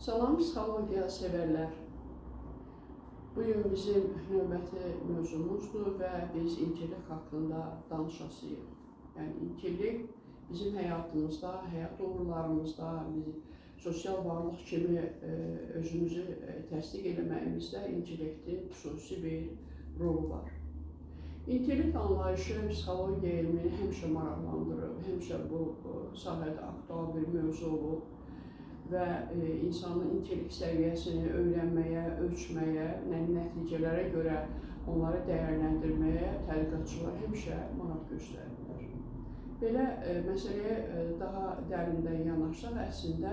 Salam psixologiya sevərlər. Bugün bizim növbəti mövzumuzdur və biz intellekt haqqında danışacağıq. Yəni intellekt bizim həyatımızda, həyat uğurlarımızda, biz sosial varlıq kimi özümüzü təsdiq eləməyimizdə intellektin xüsusi bir rolu var. İntellekt anlayışı psixologiya elmini həmişə maraqlandırıb, həmişə bu sahədə aktual bir mövzu olub və insanın intellekt səviyyəsini öyrənməyə, ölçməyə, nəticələrə görə onları dəyərləndirməyə tədqiqatçılar həmişə maraq göstərirlər. Belə məsələyə daha dərindən yanaşsaq, əslində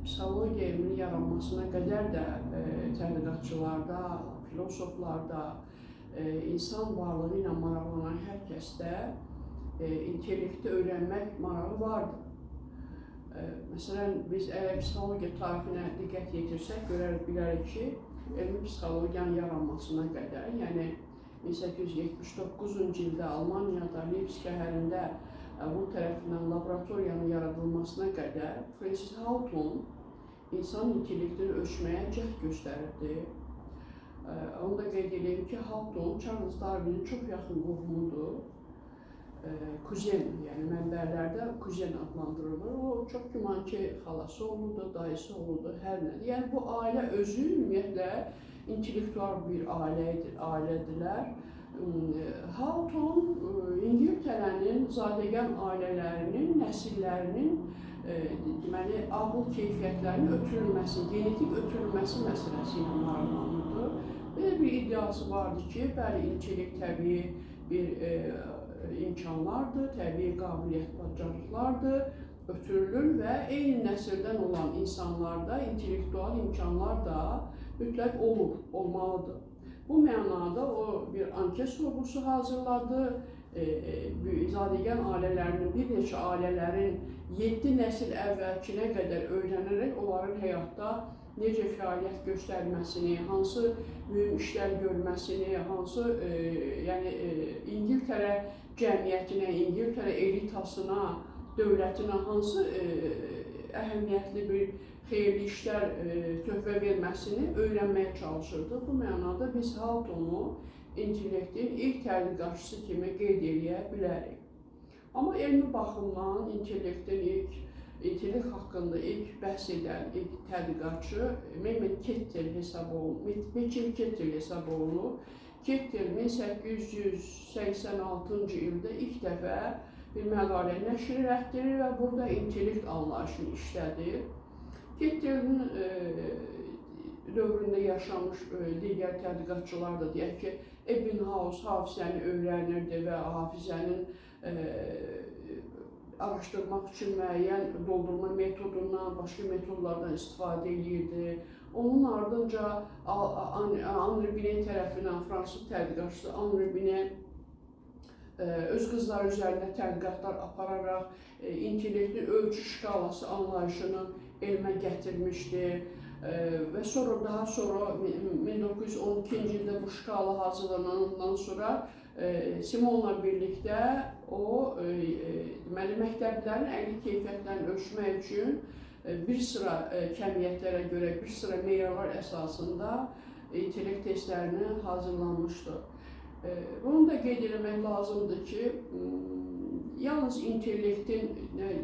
psixologiya elminin yaranmasına qədər də tədqiqatçılarda, filosoflarda, insan varlığı ilə maraqlanan hər kəsdə intellekti öyrənmək marağı vardı. Məsələn, biz əgər psixologiya tarixinə diqqət yetirsək, görərik, bilərik ki, elmi psixologiyanın yaranmasına qədər, yəni 1879-cu ildə Almaniyada Leypsig şəhərində Wundt tərəfindən laboratoriyanın yaradılmasına qədər Francis Galton insan intellektini ölçməyə cəhd göstərirdi. Onu da qeyd edeyim ki, Galton Charles Darwinin çox yaxın qohumudur. Kuzen, yəni mənbələrdə kuzen adlandırılır. O çox güman ki, xalası oğludur, dayısı oğludur, hər nədir. Yəni bu ailə özü ümumiyyətlə intellektual bir ailədirlər. Galton İngiltərənin zadəgan ailələrinin, nəsillərinin deməli ağıl keyfiyyətlərinin ötürülməsi, genetik ötürülməsi məsələsi ilə maraqlanırdı. Belə bir iddiası vardı ki, bəli, intellekt təbii bir imkanlardır, təbii qabiliyyət, bacarıqlardır, ötürülür və eyni nəsildən olan insanlarda intellektual imkanlar da mütləq olur, olmalıdır. Bu mənada o bir anket sorğusu hazırladı. Zadəgan ailələrinin, bir neçə ailələrin 7 nəsil əvvəlkinə qədər öyrənərək onların həyatda necə fəaliyyət göstərməsini, hansı mühüm işlər görməsini, hansı yəni İngiltərə cəmiyyətinə, İngiltərə elitasına, dövlətinə hansı əhəmiyyətli bir xeyirli işlər töhfə verməsini öyrənməyə çalışırdı. Bu mənada biz Galtonu intellektin ilk tədqiqatçısı kimi qeyd eləyə bilərik. Amma elmi baxımdan intellekt haqqında ilk bəhs edən ilk tədqiqatçı Mehmet Kettel hesab olunur. Metin Kettel hesab olunur. Kettel 1886-cı ildə ilk dəfə bir məqalə nəşr elətdirir və burada intellekt anlayışını işlədir. Kettelin dövründə yaşamış digər tədqiqatçılar da deyək ki, Ebbinghaus hafizəni öyrənirdi və hafizənin araşdırmaq üçün müəyyən doldurma metodundan, başqa metodlardan istifadə edirdi. Onun ardınca Henri Binet tərəfindən fransız tədqiqatçısı Henri Binet öz qızları üzərində tədqiqatlar apararaq intellektin ölçü şkalası anlayışını elmə gətirmişdi. Və sonra daha sonra 1912-ci ildə bu şkala hazırlanandan sonra Simonla birlikdə o deməli məktəblilərin əqli keyfiyyətlərini ölçmək üçün bir sıra kəmiyyətlərə görə, bir sıra meyarlar əsasında intellekt testlərini hazırlanmışdı. Bunu da qeyd eləmək lazımdır ki, yalnız intellektin,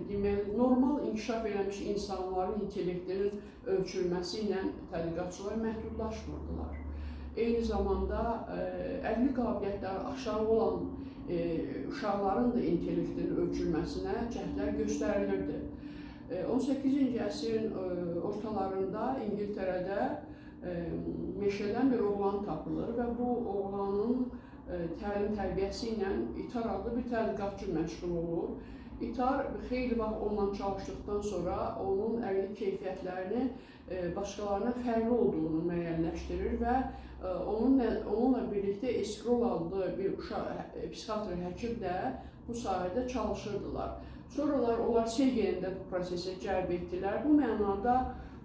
deməli, normal inkişaf eləmiş insanların intellektinin ölçülməsi ilə tədqiqatçılar məhdudlaşmırdılar. Eyni zamanda əqli qabiliyyətləri aşağı olan uşaqların da intellektinin ölçülməsinə cəhdlər göstərilirdi. 18-ci əsrin ortalarında İngiltərədə meşədən bir oğlan tapılır və bu oğlanın təlim tərbiyəsi ilə İtar adlı bir tədqiqatçı məşğul olur. İtar xeyli vaxt onunla çalışdıqdan sonra onun əqli keyfiyyətlərini başqalarına fərqli olduğunu müəyyənləşdirir və onunla birlikdə Eskrol adlı bir uşaq, psixiatr həkim də bu sahədə çalışırdılar. Sonralar onlar Segeni də bu prosesə cəlb etdilər. Bu mənada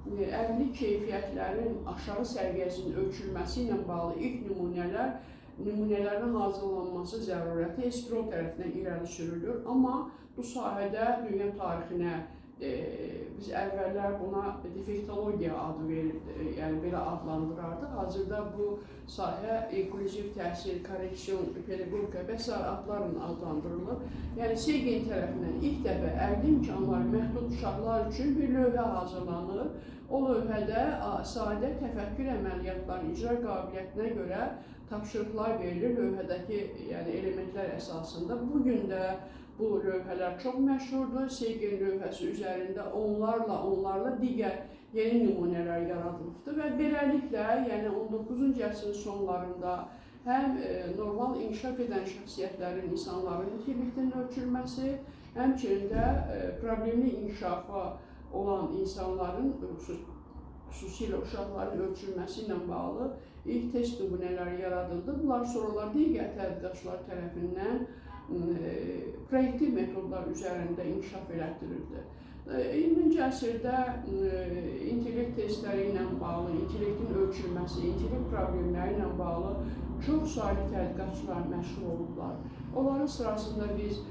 əqli keyfiyyətlərin aşağı səviyyəsinin ölçülməsi ilə bağlı ilk nümunələrin hazırlanması zərurəti Eskrol tərəfindən irəli sürülür. Amma bu sahədə dünya tarixinə biz əvvəllər buna defektologiya adı verirdi, yəni belə adlandırardıq. Hazırda bu sahə inklüziv təhsil, korreksion, pedaqogika və sair adlarla adlandırılır. Yəni Segen tərəfindən ilk dəfə əldə imkanları məhdud uşaqlar üçün bir lövhə hazırlanır. O lövhədə sadə təfəkkür əməliyyatlarının icra qabiliyyətinə görə tapşırıqlar verilir lövhədəki, yəni elementlər əsasında. Bu gün də bu lövhələr çox məşhurdur. Segen lövhəsi üzərində onlarla digər yeni nümunələr yaradılıbdır və beləliklə, yəni 19-cu əsrin sonlarında həm normal inkişaf edən şəxsiyyətlərin, insanların intellektinin ölçülməsi, həmçinin də problemli inkişafa olan insanların, xüsusilə uşaqların ölçülməsi ilə bağlı ilk test nümunələri yaradıldı. Bunlar sonralar digər tədqiqatçılar tərəfindən proyektiv metodlar üzərində inkişaf elətdirildi. 20-ci əsrdə intellekt testləri ilə bağlı, intellektin ölçülməsi, intellekt problemləri ilə bağlı çox saylı tədqiqatçılar məşğul olublar. Onların sırasında biz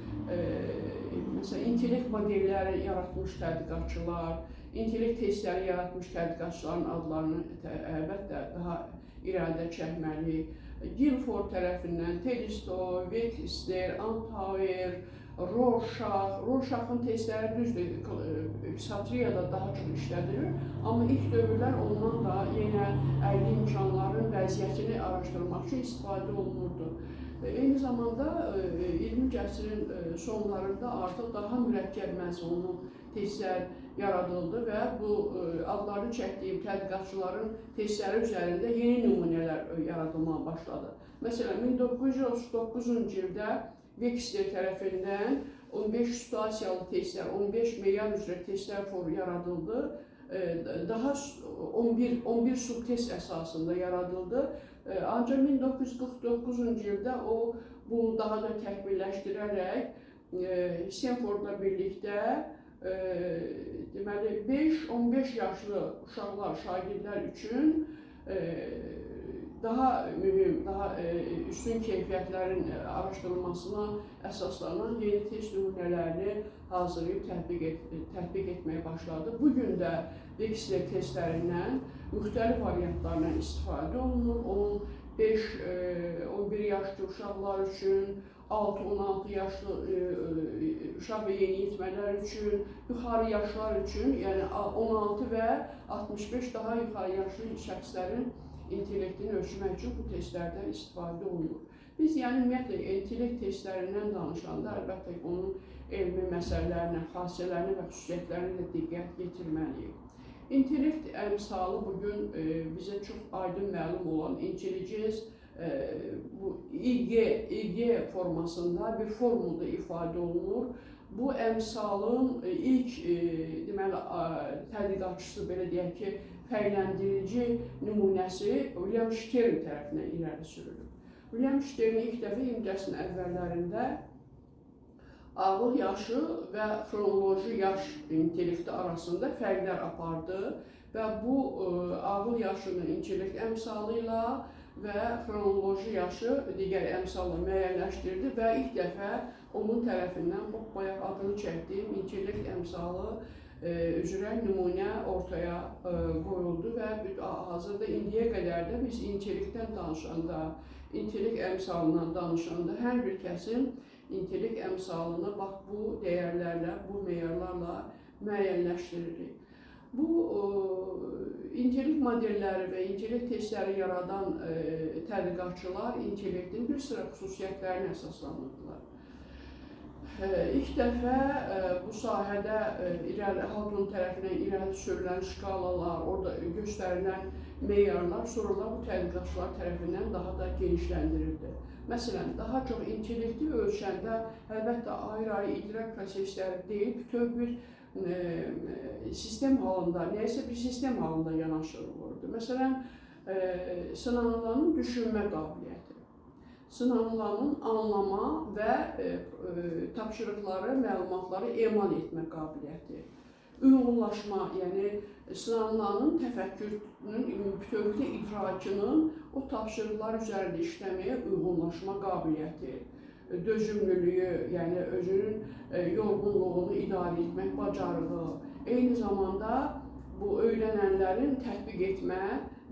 məsələn, intellekt modelləri yaratmış tədqiqatçılar, intellekt testləri yaratmış tədqiqatçıların adlarını əlbəttə daha irəlidə çəkməliyik. Guilford tərəfindən Telisto, Wexler, Amthauer, Rorschach. Rorschachın testləri düzdür, psixiatriyada daha çox işlədilir, amma ilk dövrlər ondan da yenə əldə imkanların vəziyyətini araşdırmaq üçün istifadə olunurdu. Eyni zamanda 20-ci əsrin sonlarında artıq daha mürəkkəb məzmunlu testlər yaradıldı və bu adlarını çəkdiyim tədqiqatçıların testləri üzərində yeni nümunələr yaradılmağa başladı. Məsələn, 1939-cu ildə Wexler tərəfindən 15 situasiyalı testlər, 15 meyar üzrə testlər yaradıldı. Daha 11 subtest əsasında yaradıldı. Ancaq 1949-cu ildə o bunu daha da təkmilləşdirərək Stanfordla birlikdə deməli 5-15 yaşlı uşaqlar, şagirdlər üçün daha mühüm, daha üstün keyfiyyətlərin araşdırılmasına əsaslanan yeni test nümunələrini hazırlayıb tətbiq etməyə başladı. Bu gün də Wexler testlərindən müxtəlif variantlarla istifadə olunur. Onun 5-11 yaşlı uşaqlar üçün, 6-16 yaşlı uşaq və yeniyetmələr üçün, yuxarı yaşlar üçün, yəni 16 və 65 daha yuxarı yaşlı şəxslərin intellektini ölçmək üçün bu testlərdən istifadə olunur. Biz yəni ümumiyyətlə intellekt testlərindən danışanda əlbəttə ki, onun elmi məsələlərinə, xassələrinə və xüsusiyyətlərinə də diqqət yetirməliyik. İntellekt əmsalı bugün bizə çox aydın məlum olan intelligence bu IG formasında bir formulda ifadə olunur. Bu əmsalın ilk deməli tədqiqatçısı, belə deyək ki, fərqləndirici nümunəsi William Stern tərəfindən irəli sürülür. William Stern ilk dəfə 20-ci əsrin əvvəllərində ağıl yaşı və xronoloji yaş intellekti arasında fərqlər apardı və bu ağıl yaşını intellekt əmsalı ilə və xronoloji yaşı digər əmsalla müəyyənləşdirdi və ilk dəfə onun tərəfindən bu bayaq adını çəkdiyim intellekt əmsalı üzrə nümunə ortaya qoyuldu və hazırda indiyə qədər də biz intellektdən danışanda, intellekt əmsalından danışanda hər bir kəsin intellekt əmsalını bax bu dəyərlərlə, bu meyarlarla müəyyənləşdiririk. Bu intellekt modelləri və intellekt testləri yaradan tədqiqatçılar intellektin bir sıra xüsusiyyətlərinə əsaslanırdılar. İlk dəfə bu sahədə Houghton tərəfindən irəli sürülən şkalalar, orada göstərilən meyarlar sonralar bu tədqiqatçılar tərəfindən daha da genişləndirildi. Məsələn, daha çox intellekti ölçəndə əlbəttə ayrı-ayrı idrak prosesləri deyil, bütöv bir sistem halında, nəyəsə bir sistem halında yanaşılırdı. Məsələn, sınanılanın düşünmə qabiliyyəti, sınanılanın anlama və tapşırıqları, məlumatları emal etmə qabiliyyəti, uyğunlaşma, yəni sınanılanın təfəkkürünün, bütövlükdə idrakının o tapşırıqlar üzərində işləməyə uyğunlaşma qabiliyyəti, dözümlülüyü, yəni özünün yorğunluğunu idarə etmək bacarığı, Eyni zamanda bu öyrənənlərin tətbiq etmə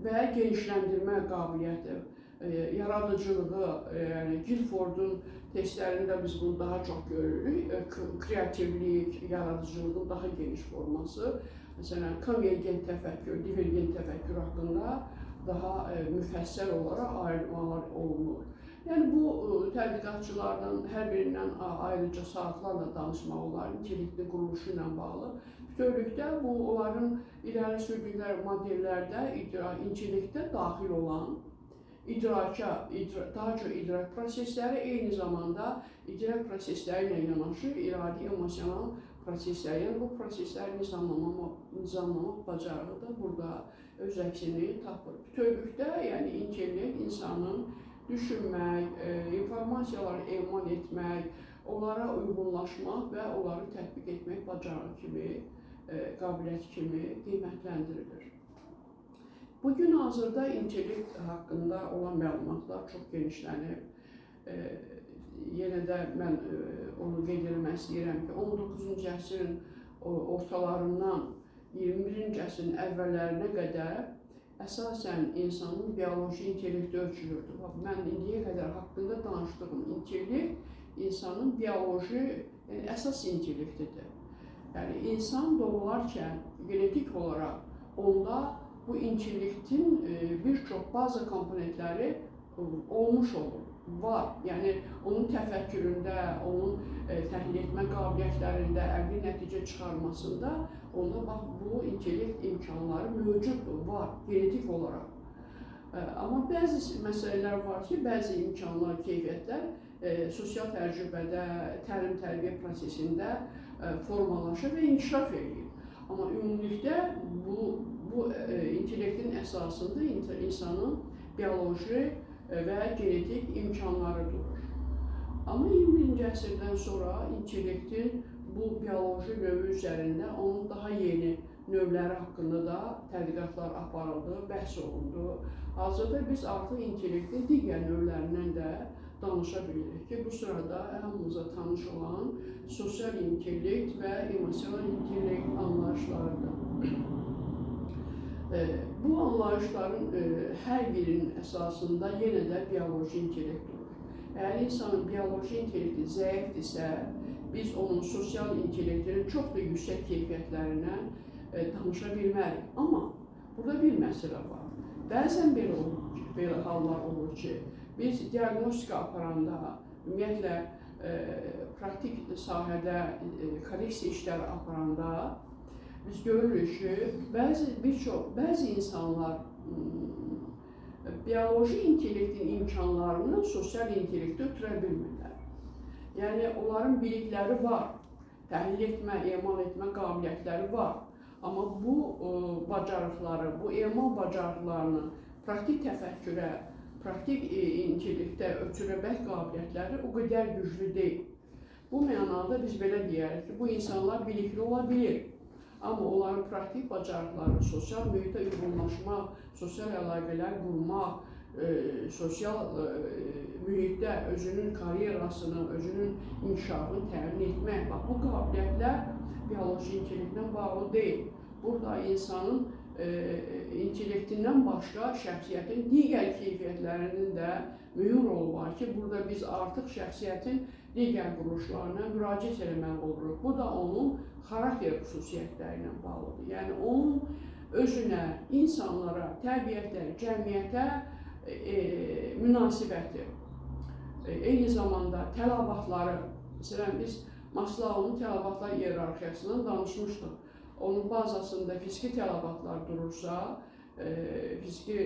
və genişləndirmə qabiliyyəti, yaradıcılığı, yəni Guilfordun testlərində biz bunu daha çox görürük. Kreativlik, yaradıcılığın daha geniş forması. Məsələn, konvergent təfəkkür, divergent təfəkkür haqqında daha müfəssəl olaraq ayrılmalar olunur. Yəni bu tədqiqatçılardan hər birindən ayrıca saatlarla danışmaq olar, intellektin quruluşu ilə bağlı. Bütövlükdə bu onların irəli sürdükləri modellərdə intellektə daxil olan idraka, daha çox idrak prosesləri, eyni zamanda idrak prosesləri ilə yanaşı iradi, emosional proseslər, yəni bu prosesləri nizamlamaq bacarığı da burada öz əksini tapır. Bütövlükdə, yəni intellekt insanın düşünmək, informasiyaları emal etmək, onlara uyğunlaşmaq və onları tətbiq etmək bacarığı kimi, qabiliyyət kimi qiymətləndirilir. Bugün hazırda intellekt haqqında olan məlumatlar çox genişlənib. Yenə də mən onu qeyd etmək istəyirəm ki, 19-cu əsrin ortalarından 21-ci əsrin əvvəllərinə qədər əsasən insanın bioloji intellekti ölçülürdü. Bax, mən indiyə qədər haqqında danışdığım intellekt insanın bioloji, yəni əsas intellektidir. Yəni insan doğularkən genetik olaraq onda bu intellektin bir çox baza komponentləri olmuş olur, var. Yəni onun təfəkküründə, onun təhlil etmə qabiliyyətlərində, əqli nəticə çıxarmasında onda bax bu intellekt imkanları mövcuddur, var, genetik olaraq. Amma bəzi məsələlər var ki, bəzi imkanlar, keyfiyyətlər sosial təcrübədə, təlim-tərbiyə prosesində formalaşır və inkişaf eləyir. Amma ümumilikdə bu intellektin əsasında insanın bioloji və genetik imkanları durur. Amma 21-ci əsrdən sonra intellektin bu bioloji növü üzərində onun daha yeni növləri haqqında da tədqiqatlar aparıldı, bəhs olundu. Hazırda biz artıq intellektin digər növlərindən də danışa bilirik ki, bu sırada hamımıza tanış olan sosial intellekt və emosional intellekt anlayışlarıdır. Bu anlayışların hər birinin əsasında yenə də bioloji intellekt durur. Əgər insanın bioloji intellekti zəifdirsə, biz onun sosial intellektinin çox da yüksək keyfiyyətlərindən danışa bilmərik. Amma burada bir məsələ var. Bəzən belə hallar olur ki, biz diaqnostika aparanda, ümumiyyətlə praktik sahədə korreksiya işləri aparanda biz görürük ki, bəzi insanlar bioloji intellektin imkanlarını sosial intellektə ötürə bilmirlər. Yəni onların bilikləri var, təhlil etmə, emal etmə qabiliyyətləri var. Amma bu bacarıqları, bu emal bacarıqlarını praktik təfəkkürə, praktik intellektə ötürmək qabiliyyətləri o qədər güclü deyil. Bu mənada biz belə deyərik ki, bu insanlar bilikli ola bilir. Amma onların praktik bacarıqları, sosial mühitə uyğunlaşmaq, sosial əlaqələr qurmaq, sosial mühitdə özünün karyerasını, özünün inkişafını təmin etmək, bax, bu qabiliyyətlər bioloji intellektlə bağlı deyil. Burada insanın intellektindən başqa şəxsiyyətin digər keyfiyyətlərinin də mühüm rolu var ki, burada biz artıq şəxsiyyətin digər quruluşlarına müraciət eləməli oluruq. Bu da onun xarakter xüsusiyyətləri ilə bağlıdır. Yəni onun özünə, insanlara, təbiətə, cəmiyyətə münasibəti, eyni zamanda tələbatları, məsələn biz Maslow'un tələbatlar hiyerarxiyasından danışmışdıq. Onun bazasında fiziki tələbatlar durursa, fiziki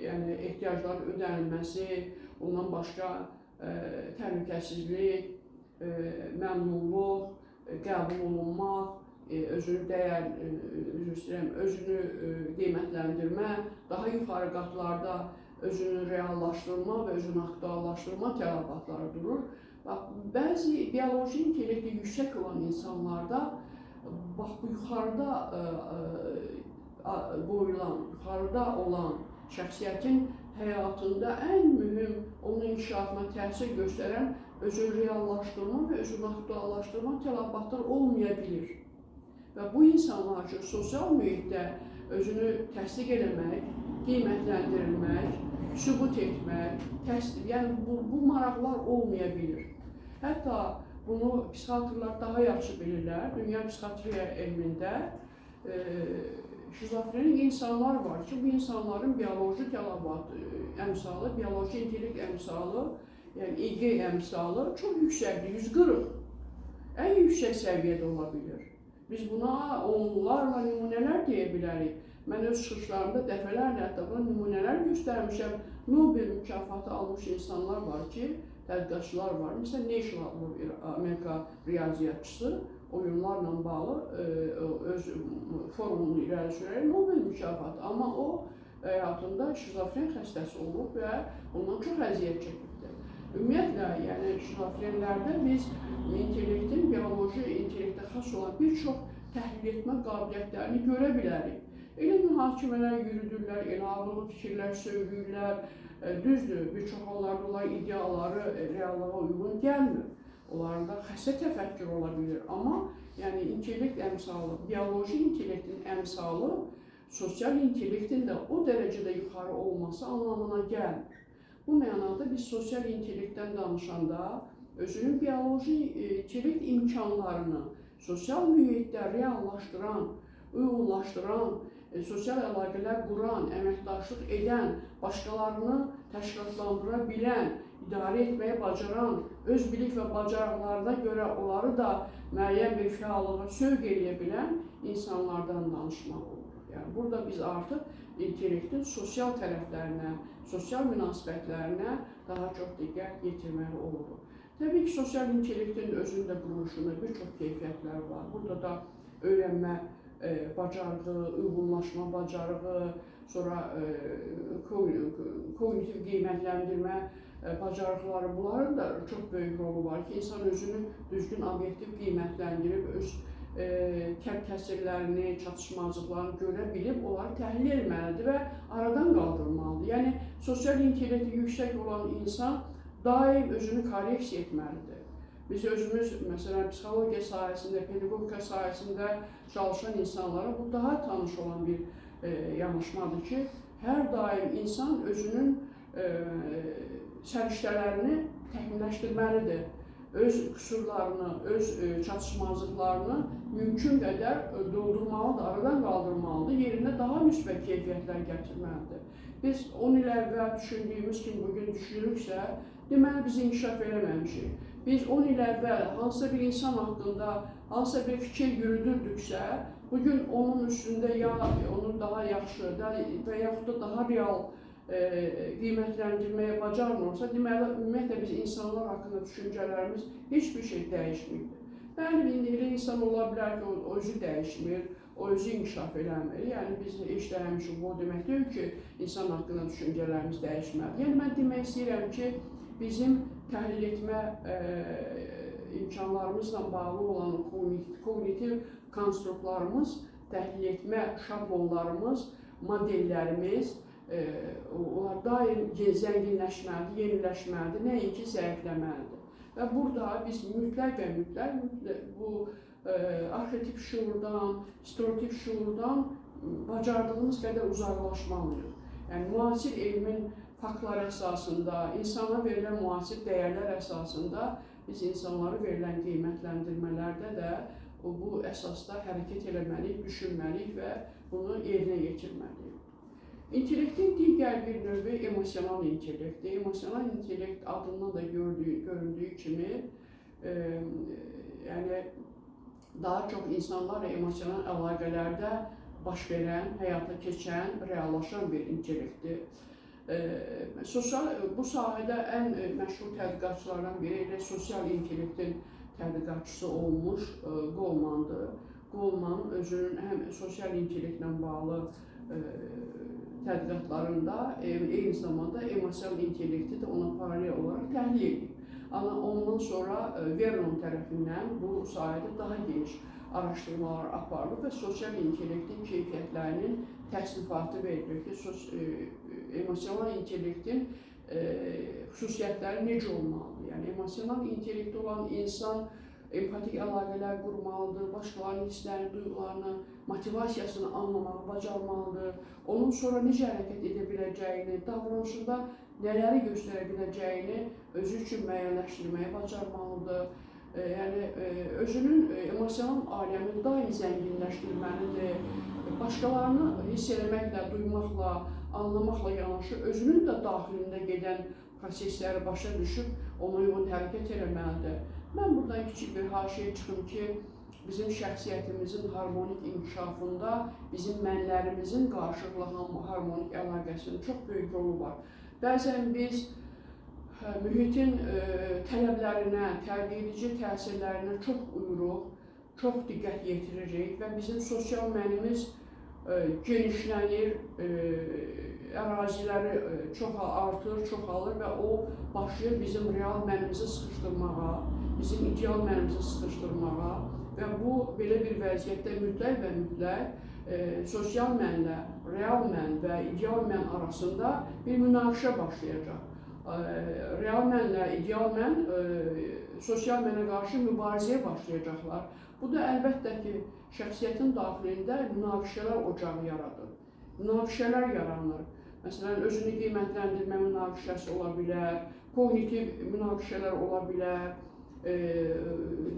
yəni ehtiyacların ödənilməsi, ondan başqa təhlükəsizlik, məmnunluq, qəbul olunmaq, özünü dəyər, üzr istəyirəm, özünü qiymətləndirmə, daha yuxarı qatlarda özünü reallaşdırma və özünü aktuallaşdırma tələbatları durur. Bax, bəzi bioloji intellekti yüksək olan insanlarda bax, bu yuxarıda qoyulan, yuxarıda olan şəxsiyyətin həyatında ən mühüm, onun inkişafına təsir göstərən özünü reallaşdırma və özünü aktuallaşdırma tələbatları olmaya bilir. Və bu insanlar üçün sosial mühitdə özünü təsdiq eləmək, qiymətləndirilmək, sübut etmək, təsdiq, yəni bu maraqlar olmaya bilir. Hətta bunu psixiatrlar daha yaxşı bilirlər. Dünya psixiatriya elmində şizofrenik insanlar var ki, bu insanların bioloji tələbat əmsalı, bioloji intellekt əmsalı, yəni İQ əmsalı çox yüksəkdir, 140. Ən yüksək səviyyədə ola bilir. Biz buna onlarla nümunələr deyə bilərik. Mən öz çıxışlarımda dəfələrlə hətta buna nümunələr göstərmişəm. Nobel mükafatı almış insanlar var ki, tədqiqatçılar var. Məsələn, Neşl adlı bir Amerika riyaziyyatçısı oyunlarla bağlı öz formulunu irəli sürərək Nobel mükafatı. Amma o həyatında şizofren xəstəsi olub və ondan çox əziyyət çəkibdir. Ümumiyyətlə, yəni şizofrenlərdə biz intellektin, bioloji intellektə xas olan bir çox təhlil etmə qabiliyyətlərini görə bilərik. Elə mühakimələr yürüdürlər, elə ağıllı fikirlər söyləyirlər. Düzdür, bir çox hallarda onların idealları reallığa uyğun gəlmir. Onların da xəstə təfəkkür ola bilir. Amma yəni intellekt əmsalı, bioloji intellektin əmsalı sosial intellektin də o dərəcədə yuxarı olması anlamına gəlmir. Bu mənada biz sosial intellektdən danışanda özünün bioloji intellekt imkanlarını sosial mühitdə reallaşdıran, uyğunlaşdıran, sosial əlaqələr quran, əməkdaşlıq edən, başqalarını təşkilatlandıra bilən, idarə etməyi bacaran, öz bilik və bacarıqlarına görə onları da müəyyən bir fəallığa sövq eləyə bilən insanlardan danışmaq olur. Yəni burada biz artıq intellektin sosial tərəflərinə, sosial münasibətlərinə daha çox diqqət yetirməli oluruq. Təbii ki, sosial intellektin özünün də quruluşunda bir çox keyfiyyətlər var. Burada da öyrənmə bacarığı, uyğunlaşma bacarığı, sonra kognitiv qiymətləndirmə bacarıqları, bunların da çox böyük rolu var ki, insan özünü düzgün, obyektiv qiymətləndirib, öz kəb təsirlərini, çatışmazlıqlarını görə bilib, onları təhlil etməlidir və aradan qaldırmalıdır. Yəni, sosial intellekti yüksək olan insan daim özünü korreksiya etməlidir. Biz özümüz, məsələn, psixologiya sahəsində, pedaqogika sahəsində çalışan insanlara bu daha tanış olan bir yanaşmadır ki, hər daim insan özünün səriştələrini təkmilləşdirməlidir. Öz qüsurlarını, öz çatışmazlıqlarını mümkün qədər doldurmalıdır, aradan qaldırmalıdır, yerinə daha müsbət keyfiyyətlər gətirməlidir. Biz 10 il əvvəl düşündüyümüz kimi bugün düşünürüksə, deməli biz inkişaf eləməmişik. Biz 10 il əvvəl hansısa bir insan haqqında hansısa bir fikir yürüdürdüksə, bugün onun üstündə ya onu daha yaxşı və yaxud da daha real qiymətləndirməyə bacarmırsa, deməli, ümumiyyətlə biz insanlar haqqında düşüncələrimiz heç bir şey dəyişməyibdir. Bəli, indi elə insan ola bilər ki, o özü dəyişmir, o özü inkişaf eləmir. Yəni, biz heç də həmişə bu demək deyil ki, insan haqqında düşüncələrimiz dəyişməlidir. Yəni, mən demək istəyirəm ki, bizim təhlil etmə imkanlarımızla bağlı olan kognitiv konstruktlarımız, təhlil etmə şablonlarımız, modellərimiz, onlar daim zənginləşməlidir, yeniləşməlidir, nəinki zəifləməlidir. Və burada biz mütləq və mütləq bu arxetip şuurdan, stereotip şuurdan bacardığımız qədər uzaqlaşmalıyıq. Yəni, müasir elmin faktlar əsasında, insana verilən müasir dəyərlər əsasında biz insanlara verilən qiymətləndirmələrdə də bu əsasda hərəkət eləməliyik, düşünməliyik və bunu yerinə yetirməliyik. İntellektin digər bir növü emosional intellektdir. Emosional intellekt adından da göründüyü kimi, yəni daha çox insanlarla emosional əlaqələrdə baş verən, həyata keçən, reallaşan bir intellektdir. Sosial, bu sahədə ən məşhur tədqiqatçılardan biri elə sosial intellektin tədqiqatçısı olmuş Golemandır. Goleman özünün həm sosial intellektlə bağlı tədqiqatlarında eyni zamanda emosional intellekti də ona paralel olaraq təhlil edib. Amma ondan sonra Vernon tərəfindən bu sahədə daha geniş araşdırmalar aparılıb və sosial intellektin keyfiyyətlərinin təsnifatı verilir ki, emosional intellektin xüsusiyyətləri necə olmalıdır? Yəni, emosional intellekti olan insan empatik əlaqələr qurmalıdır, başqalarının hisslərini, duyğularını, motivasiyasını anlamağı bacarmalıdır, onun sonra necə hərəkət edə biləcəyini, davranışında nələri göstərə biləcəyini özü üçün müəyyənləşdirməyi bacarmalıdır. Yəni özünün emosional aləmini daim zənginləşdirməlidir. Başqalarını hiss eləməklə, duymaqla, anlamaqla yanaşı özünün də daxilində gedən prosesləri başa düşüb ona uyğun hərəkət eləməlidir. Mən buradan kiçik bir haşiyə çıxım ki, bizim şəxsiyyətimizin harmonik inkişafında bizim mənlərimizin qarşılıqlı harmonik əlaqəsinin çox böyük rolu var. Bəzən biz mühitin tələblərinə, tərbiyə edici təsirlərinə çox uyuruq, çox diqqət yetiririk və bizim sosial mənimiz genişlənir, əraziləri çox artır, çoxalır və o başlayır bizim real mənimizi sıxışdırmağa, bizim ideal mənimizi sıxışdırmağa və bu belə bir vəziyyətdə mütləq və mütləq sosial mənlə, real mən və ideal mən arasında bir münaqişə başlayacaq. Real mənlə ideal mən sosial mənə qarşı mübarizəyə başlayacaqlar. Bu da əlbəttə ki, şəxsiyyətin daxilində münaqişələr ocağı yaradır. Münaqişələr yaranır. Məsələn, özünü qiymətləndirmə münaqişəsi ola bilər, kognitiv münaqişələr ola bilər,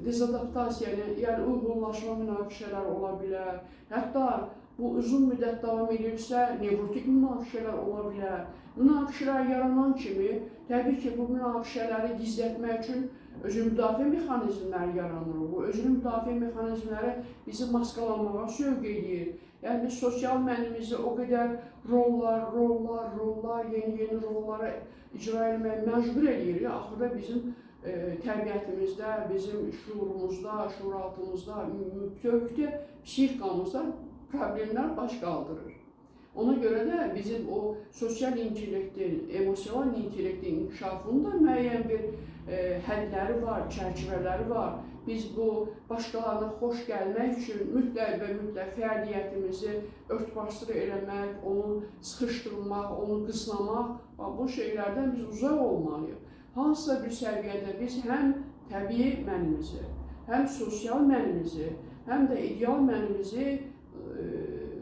dezadaptasiya, yəni uyğunlaşma münaqişələr ola bilər. Hətta bu uzun müddət davam edirsə, nevrotik münaqişələr ola bilər. Münaqişələr yaranan kimi, təbii ki, bu münaqişələri gizlətmək üçün özünü müdafiə mexanizmləri yaranır. Bu özünü müdafiə mexanizmləri bizi maskalanmağa sövq edir. Yəni biz sosial mənimizi o qədər rollar, rollar, rollar, yeni-yeni rollara icra etməyə məcbur eləyir. Axırda bizim təbiətimizdə, bizim şuurumuzda, şuuraltımızda, bütövlükdə psixikamızda problemlər baş qaldırır. Ona görə də bizim o sosial intellektin, emosional intellektin inkişafında müəyyən bir hədləri var, çərçivələri var. Biz bu başqalarına xoş gəlmək üçün mütləq və mütləq fəaliyyətimizi örtbasdır eləmək, onu sıxışdırmaq, onu qısnamaq, bu şeylərdən biz uzaq olmalıyıq. Hansısa bir səviyyədə biz həm təbii mənimizi, həm sosial mənimizi, həm də ideal mənimizi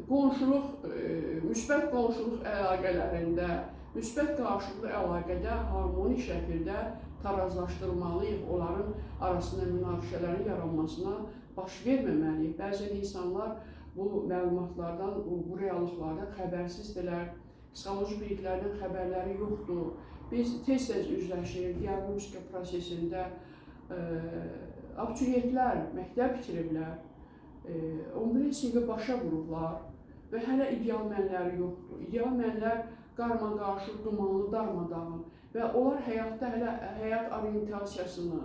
qonşuluq, müsbət qonşuluq əlaqələrində, müsbət qarşılıqlı əlaqədə harmonik şəkildə tarazlaşdırmalıyıq. Onların arasında münaqişələrin yaranmasına baş verməməliyik. Bəzən insanlar bu məlumatlardan, bu reallıqlardan xəbərsizdirlər, psixoloji biliklərdən xəbərləri yoxdur. Biz tez-tez üzləşirik diaqnostika prosesində. Abituriyentlər məktəb bitiriblər, 11-ci sinifə başa vurublar və hələ ideal mənləri yoxdur. İdeal mənlər qarma-qarışıq, dumanlı, darmadağın və onlar həyatda hələ həyat orientasiyasını,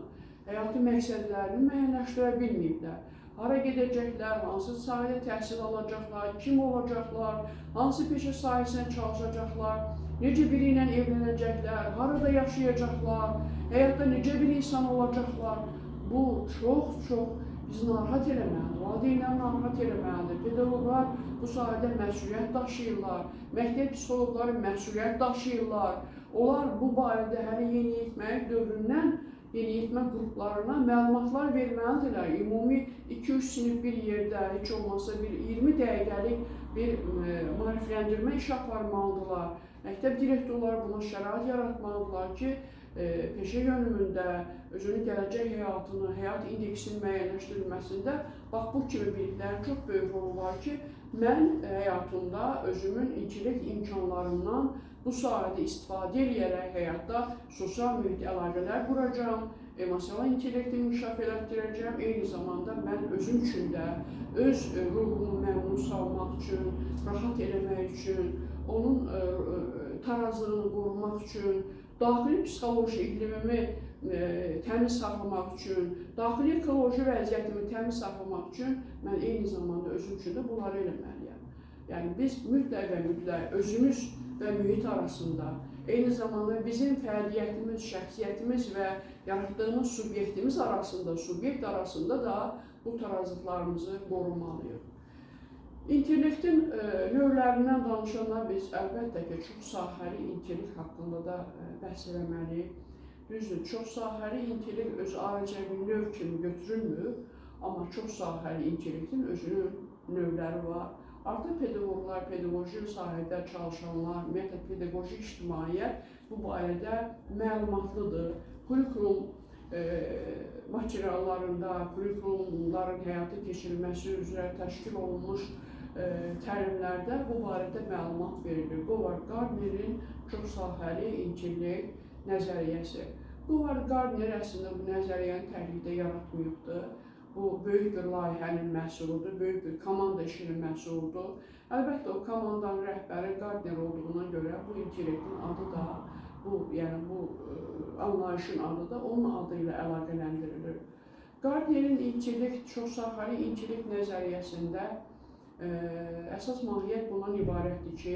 həyati məqsədlərini müəyyənləşdirə bilməyiblər. Hara gedəcəklər, hansı sahədə təhsil alacaqlar, kim olacaqlar, hansı peşə sahəsində çalışacaqlar, necə biri ilə evlənəcəklər, harada yaşayacaqlar, həyatda necə bir insan olacaqlar. Bu çox-çox bizi narahat eləməlidir, valideynlər narahat eləməlidir, pedaqoqlar bu sahədə məsuliyyət daşıyırlar, məktəb psixoloqları məsuliyyət daşıyırlar. Onlar bu barədə hələ yeniyetməlik dövründən yeniyetmə qruplarına məlumatlar verməlidirlər. Ümumi 2-3 sinif bir yerdə, heç olmazsa bir 20 dəqiqəlik bir maarifləndirmə işi aparmalıdırlar. Məktəb direktorları buna şərait yaratmalıdırlar ki, peşə yönümündə özünün gələcək həyatını, həyat indeksinin müəyyənləşdirilməsində bax bu kimi biliklərin çox böyük rolu var ki, mən həyatımda özümün intellekt imkanlarından bu sahədə istifadə eləyərək həyatda sosial mühit əlaqələr quracağam, emosional intellektimi inkişaf elətdirəcəyəm. Eyni zamanda mən özüm üçün də, öz ruhumu məmnun salmaq üçün, rahat eləmək üçün, onun tarazlığını qorumaq üçün, daxili psixoloji iqlimimi təmiz saxlamaq üçün, daxili ekoloji vəziyyətimi təmiz saxlamaq üçün mən eyni zamanda özüm üçün də bunları eləməliyəm. Yəni biz mütləq və mütləq özümüz və mühit arasında, eyni zamanda bizim fəaliyyətimiz, şəxsiyyətimiz və yaratdığımız subyektimiz arasında, subyekt arasında da bu tarazlıqlarımızı qorumalıyıq. İntellektin növlərindən danışanda biz əlbəttə ki, çox sahəli intellekt haqqında da bəhs eləməliyik. Düzdür, çox sahəli intellekt özü ayrıca bir növ kimi götürülmür, amma çox sahəli intellektin özünün növləri var. Artıq pedaqoqlar, pedaqoji sahədə çalışanlar, ümumiyyətlə pedaqoji ictimaiyyət bu barədə məlumatlıdır. Kurikulum materiallarında, kurikulumların həyata keçirilməsi üzrə təşkil olunmuş təlimlərdə bu barədə məlumat verilir. Howard Gardnerin çox sahəli intellekt nəzəriyyəsi. Howard Gardner əslində bu nəzəriyyəni təklikdə yaratmayıbdır. Bu böyük bir layihənin məhsuludur, böyük bir komanda işinin məhsuludur. Əlbəttə o komandanın rəhbəri Gardner olduğuna görə bu intellektin adı da, bu anlayışın adı da onun adı ilə əlaqələndirilir. Gardnerin intellekt, çox sahəli intellekt nəzəriyyəsində əsas mahiyyət bundan ibarətdir ki,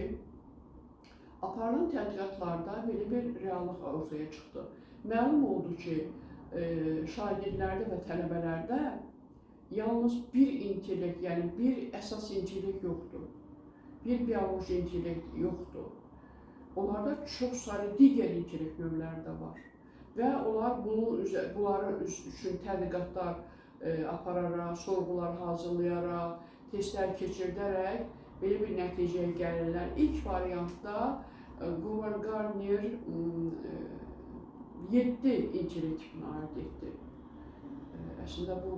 aparılan tədqiqatlarda belə bir reallıq ortaya çıxdı. Məlum oldu ki, şagirdlərdə və tələbələrdə yalnız bir intellekt, yəni bir əsas intellekt yoxdur, bir bioloji intellekt yoxdur. Onlarda çox saylı digər intellekt növləri də var və onlar bunların üçün tədqiqatlar apararaq, sorğular hazırlayaraq, testlər keçirdərək belə bir nəticəyə gəlirlər. İlk variantda Howard Gardner 7 intellekt tipinə aid etdi. Əslində bu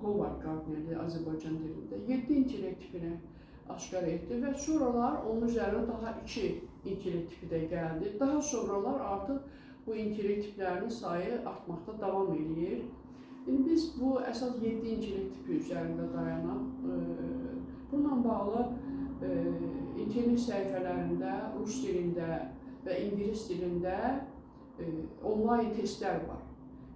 Howard Gardner'dir Azərbaycan dilində. 7 intellekt tipinə aşkar etdi və sonralar onun üzərinə daha 2 intellekt tipi də gəldi. Daha sonralar artıq bu intellekt tiplərinin sayı artmaqda davam eləyir. İndi biz bu əsas 7 intellekt tipi üzərində dayanaq. Bununla bağlı internet səhifələrində rus dilində və ingilis dilində onlayn testlər var.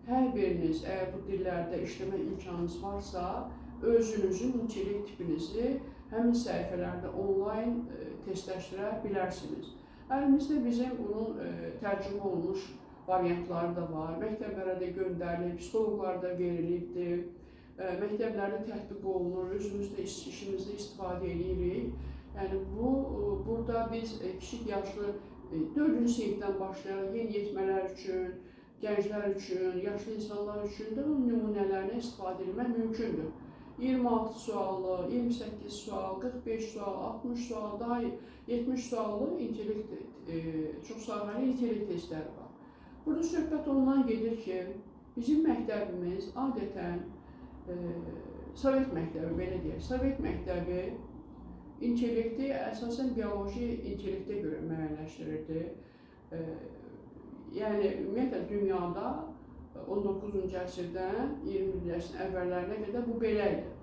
Hər biriniz əgər bu dillərdə işləmə imkanınız varsa, özünüzün intellekt tipinizi həmin səhifələrdə onlayn testləşdirə bilərsiniz. Əlimizdə bizim bunun tərcümə olunmuş variantları da var. Məktəblərə də göndərilib, psixoloqlara da verilibdir. Məktəblərdə tətbiq olunur, özümüzdə işimizdə istifadə edirik. Yəni burada biz kiçik yaşlı 4-cü sinifdən başlayaraq yeniyetmələr üçün, gənclər üçün, yaşlı insanlar üçün də bunun nümunələrinə istifadə etmək mümkündür. 26 suallı, 28 sual, 45 sual, 60 sual, daha 70 suallı intellekt, çox sahəli intellekt testləri var. Burada söhbət ondan gedir ki, bizim məktəbimiz adətən Sovet məktəbi, belə deyək, Sovet məktəbi intellekti əsasən bioloji intellektə görə müəyyənləşdirirdi. Yəni, ümumiyyətlə, dünyada 19-cu əsrdən 20-ci əsrin əvvəllərinə qədər bu belə idi.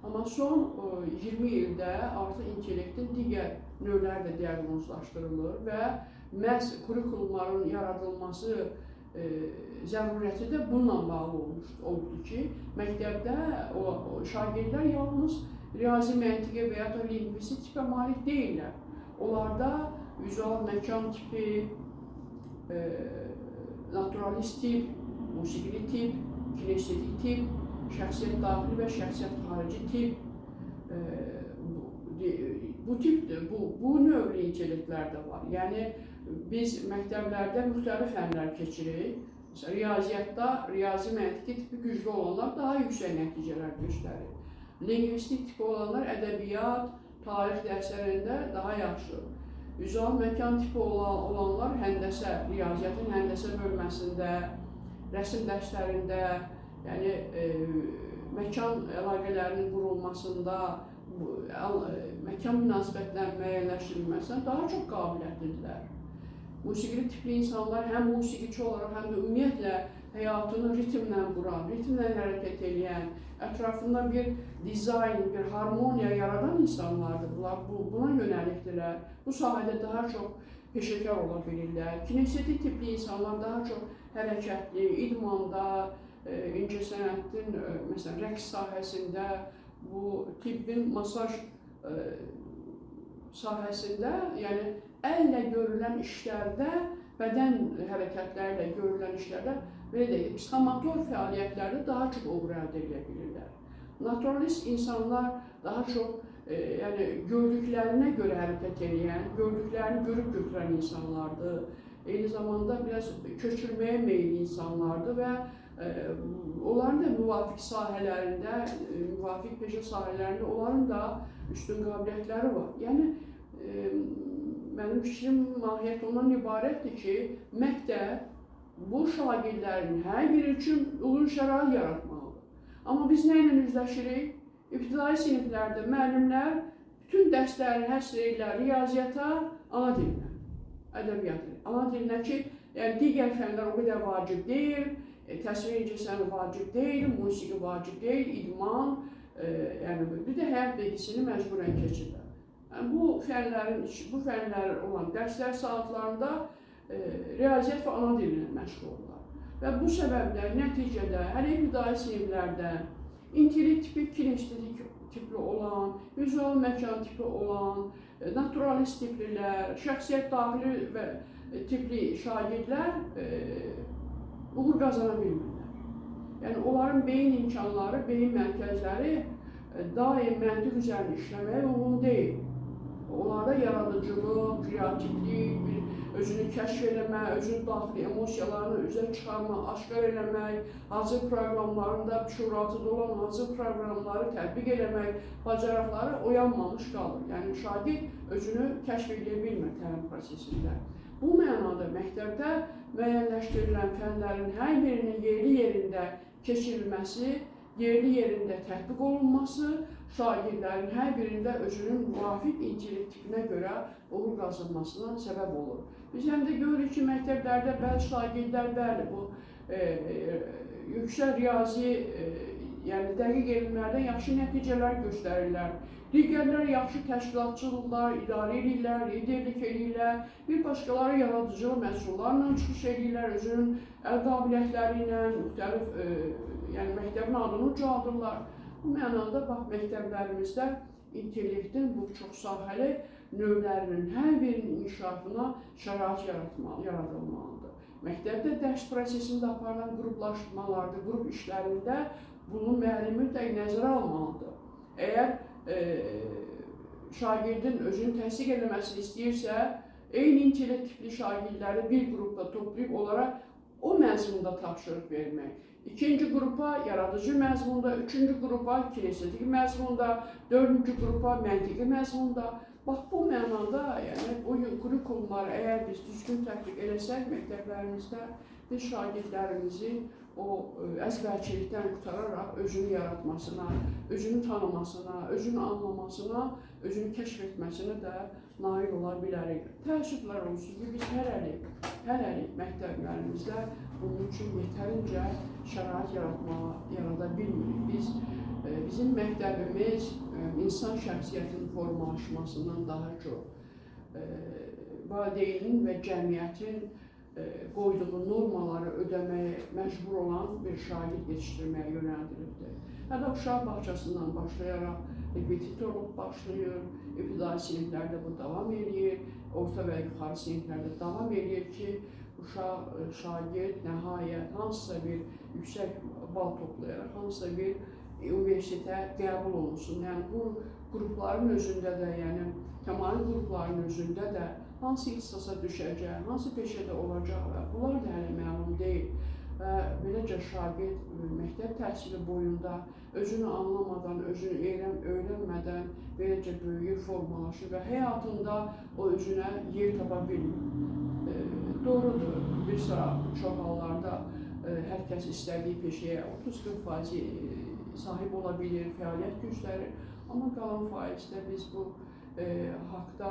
Amma son 20 ildə artıq intellektin digər növləri də diaqnozlaşdırılır və məhz kurikulumların yaradılması zərurəti də bununla bağlı oldu ki, məktəbdə o şagirdlər yalnız riyazi, məntiqi və ya da lingvistik tipə malik deyillər. Onlarda vizual məkan tipi, naturalist tip, musiqili tip, kinestetik tip, şəxsiyyət daxili və şəxsiyyət xarici tip, bu tipdir, bu növlü intellektlər də var. Yəni, biz məktəblərdə müxtəlif fənlər keçirik. Məsələn, riyaziyyatda riyazi məntiqi tipi güclü olanlar daha yüksək nəticələr göstərir. Lingvistik tipi olanlar ədəbiyyat, tarix dərslərində daha yaxşı. Vizual məkan tipi olanlar həndəsə, riyaziyyatın həndəsə bölməsində, rəsm dərslərində, yəni məkan əlaqələrinin qurulmasında, məkan münasibətlərinin müəyyənləşdirilməsinə daha çox qabiliyyətlidirlər. Musiqili tipli insanlar həm musiqiçi olaraq, həm də ümumiyyətlə həyatını ritmlə quran, ritmlə hərəkət eləyən, ətrafında bir dizayn, bir harmoniya yaradan insanlardır. Bunlar buna yönəlikdirlər. Bu sahədə daha çox peşəkar ola bilirlər. Kinestetik tipli insanlar daha çox hərəkətli, idmanda, incəsənətin, məsələn, rəqs sahəsində, bu tibbin masaj sahəsində, yəni əllə görülən işlərdə, bədən hərəkətləri ilə görülən işlərdə, belə deyək, psixomotor fəaliyyətlərdə daha çox uğur əldə edə bilirlər. Naturalist insanlar daha çox yəni, gördüklərinə görə hərəkət eləyən, gördüklərini görüb götürən insanlardır. Eyni zamanda biraz köçürməyə meyilli insanlardır və onların da müvafiq sahələrində, müvafiq peşə sahələrində onların da üstün qabiliyyətləri var. Yəni, mənim fikrim mahiyyət ondan ibarətdir ki, məktəb bu şagirdlərin hər biri üçün uyğun şərait yaratmalıdır. Amma biz nə ilə üzləşirik? İbtidai siniflərdə müəllimlər bütün dərsləri həsr edirlər riyaziyyata, ana dilinə, ədəbiyyata. Ana dilinə ki, yəni digər fənlər o qədər vacib deyil, təsvir incəsənət vacib deyil, musiqi vacib deyil, idman, yəni bir də həyat bilgisini məcburən keçirlər. Yəni, bu fənlər olan dərslər saatlarında riyaziyyat və ana dilinə məşğul olurlar. Və bu səbəblə nəticədə hələ ibtidai siniflərdə intellekt tipi, kinestetik tipli olan, vizual məkan tipi olan, naturalist tiplilər, şəxsiyyət daxili və tipli şagirdlər uğur qazana bilmirlər. Yəni, onların beyin imkanları, beyin mərkəzləri daim məntiq üzərində işləməyə uyğun deyil. Onlarda yaradıcılıq, kreativlik, özünü kəşf eləmə, özünün daxili emosiyalarını üzə çıxarma, aşkar eləmək, hazır proqramlarında, şüuraltıda olan hazır proqramları tətbiq eləmək bacarıqları oyanmamış qalır. Yəni, şagird özünü kəşf edə bilmir təlim prosesində. Bu mənada məktəbdə müəyyənləşdirilən fənlərin hər birinin yerli yerində keçirilməsi, yerli yerində tətbiq olunması, şagirdlərin hər birində özünün müvafiq intellekt tipinə görə uğur qazanmasına səbəb olur. Biz həm də görürük ki, məktəblərdə bəzi şagirdlər, bəli, bu yüksək riyazi, yəni dəqiq elmlərdə yaxşı nəticələr göstərirlər. Digərlər yaxşı təşkilatçılıqlar, idarə edirlər, liderlik edirlər, bir başqaları yaradıcılıq məhsullarla çıxış edirlər, özünün əl qabiliyyətləri ilə, müxtəlif, yəni məktəbin adını ucaldırlar. Bu mənada, bax, məktəblərimizdə intellektin bu çoxsahəli növlərinin hər birinin inkişafına şərait yaradılmalıdır. Məktəbdə dərs prosesində aparılan qruplaşmalarda, qrup işlərində bunu müəllim mütləq nəzərə almalıdır. Əgər şagirdin özünü təsdiq eləməsini istəyirsə, eyni intellekt tipli şagirdləri bir qrupda toplayıb onlara o məzmunda tapşırıq vermək. İkinci qrupa yaradıcı məzmunda, üçüncü qrupa kinestetik məzmunda, dördüncü qrupa məntiqi məzmunda. Bax, bu mənada, yəni bu kurikulumları əgər biz düzgün tətbiq eləsək məktəblərimizdə, biz şagirdlərimizi o əzbərçilikdən qurtararaq özünü yaratmasına, özünü tanımasına, özünü anlamasına, özünü kəşf etməsinə də nail ola bilərik. Təəssüflər olsun ki, biz hələlik məktəblərimizdə bunun üçün yetərincə şərait yarada bilmirik. Bizim məktəbimiz insan şəxsiyyətinin formalaşmasından daha çox valideynin və cəmiyyətin qoyduğu normaları ödəməyə məcbur olan bir şagird yetişdirməyə yönəldilibdir. Hətta uşaq bağçasından başlayaraq repetitorluq başlayır, ibtidai siniflərdə bu davam eləyir, orta və yuxarı siniflərdə davam eləyir ki, uşaq, şagird nəhayət hansısa bir yüksək bal toplayaraq, hansısa bir universitetə qəbul olunsun. Yəni, bu qrupların özündə də, yəni təmayül qrupların özündə də hansı ixtisasa düşəcək, hansı peşədə olacaq və bunlar da hələ məlum deyil. Və beləcə şagird məktəb təhsili boyunda özünü anlamadan, özünü öyrənmədən beləcə böyüyür, formalaşır və həyatında o özünə yer tapa bilmir. Doğrudur, bir sıra çox hallarda hər kəs istədiyi peşəyə 30-40% sahib ola bilir, fəaliyyət göstərir. Amma qalan faizdə biz bu haqda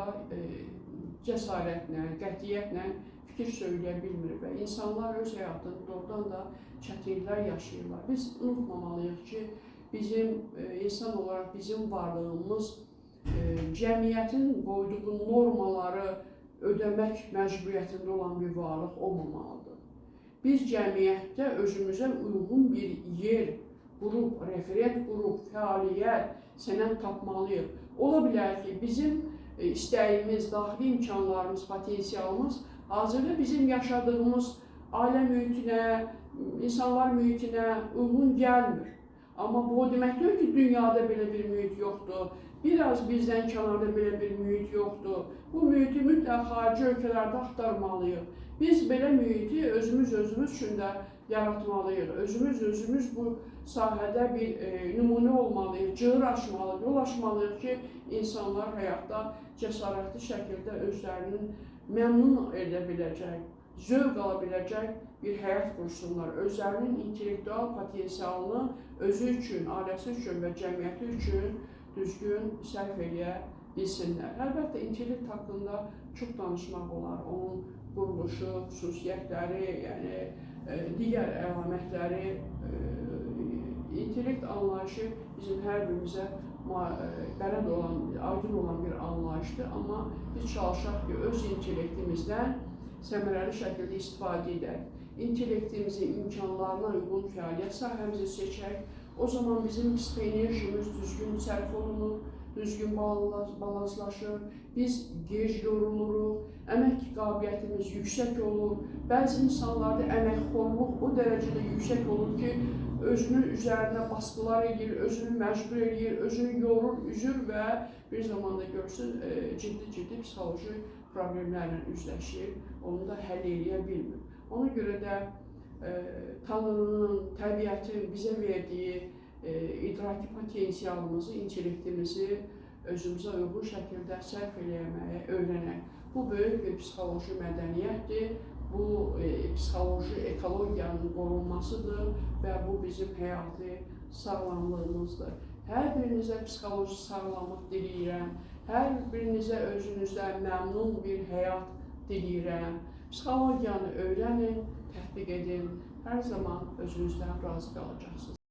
cəsarətlə, qətiyyətlə fikir söyləyə bilmirik və insanlar öz həyatında doğrudan da çətinliklər yaşayırlar. Biz unutmamalıyıq ki, bizim insan olaraq bizim varlığımız cəmiyyətin qoyduğu normaları ödəmək məcburiyyətində olan bir varlıq olmamalıdır. Biz cəmiyyətdə özümüzə uyğun bir yer, qrup, referent qrup, fəaliyyət, sənəd tapmalıyıq. Ola bilər ki, bizim istəyimiz, daxili imkanlarımız, potensialımız hazırda bizim yaşadığımız ailə mühitinə, insanlar mühitinə uyğun gəlmir. Amma bu o demək deyil ki, dünyada belə bir mühit yoxdur. Biraz bizdən kənarda belə bir mühit yoxdur. Bu mühiti mütləq xarici ölkələrdə axtarmalıyıq. Biz belə mühiti özümüz özümüz üçün də yaratmalıyıq. Özümüz özümüz bu sahədə bir nümunə olmalıyıq, cığır açmalıyıq, yol açmalıyıq ki, insanlar həyatda cəsarətli şəkildə özlərinin məmnun edə biləcək, zövq ala biləcək bir həyat qursunlar. Özlərinin intellektual potensialını özü üçün, ailəsi üçün və cəmiyyəti üçün düzgün sərf eləyə bilsinlər. Əlbəttə, intellekt haqqında çox danışmaq olar. Onun quruluşu, xüsusiyyətləri, yəni digər əlamətləri, intellekt anlayışı bizim hər birimizə bələd olan, aydın olan bir anlayışdır. Amma biz çalışaq ki, öz intellektimizdən səmərəli şəkildə istifadə edək. İntellektimizin imkanlarına uyğun fəaliyyət sahəmizi seçək. O zaman bizim psixoenerjimiz düzgün sərf olunur, düzgün balanslaşır, biz gec yoruluruq, əmək qabiliyyətimiz yüksək olur. Bəzi insanlarda əməkxorluq o dərəcədə yüksək olur ki, özünün üzərinə baskılar edir, özünü məcbur edir, özünü yorur, üzür və bir zamanda görürsün, ciddi-ciddi psixoloji problemlərlə üzləşir, onu da həll eləyə bilmir. Ona görə də Tanrının, təbiətin bizə verdiyi idraki potensialımızı, intellektimizi özümüzə uyğun şəkildə sərf eləməyi öyrənək. Bu böyük bir psixoloji mədəniyyətdir, bu psixoloji ekologiyanın qorunmasıdır və bu bizim həyati sağlamlığımızdır. Hər birinizə psixoloji sağlamlıq diləyirəm, hər birinizə özünüzdən məmnun bir həyat diləyirəm. Psixologiyanı öyrənin, tətbiq edin, hər zaman özünüzdən razı qalacaqsınız.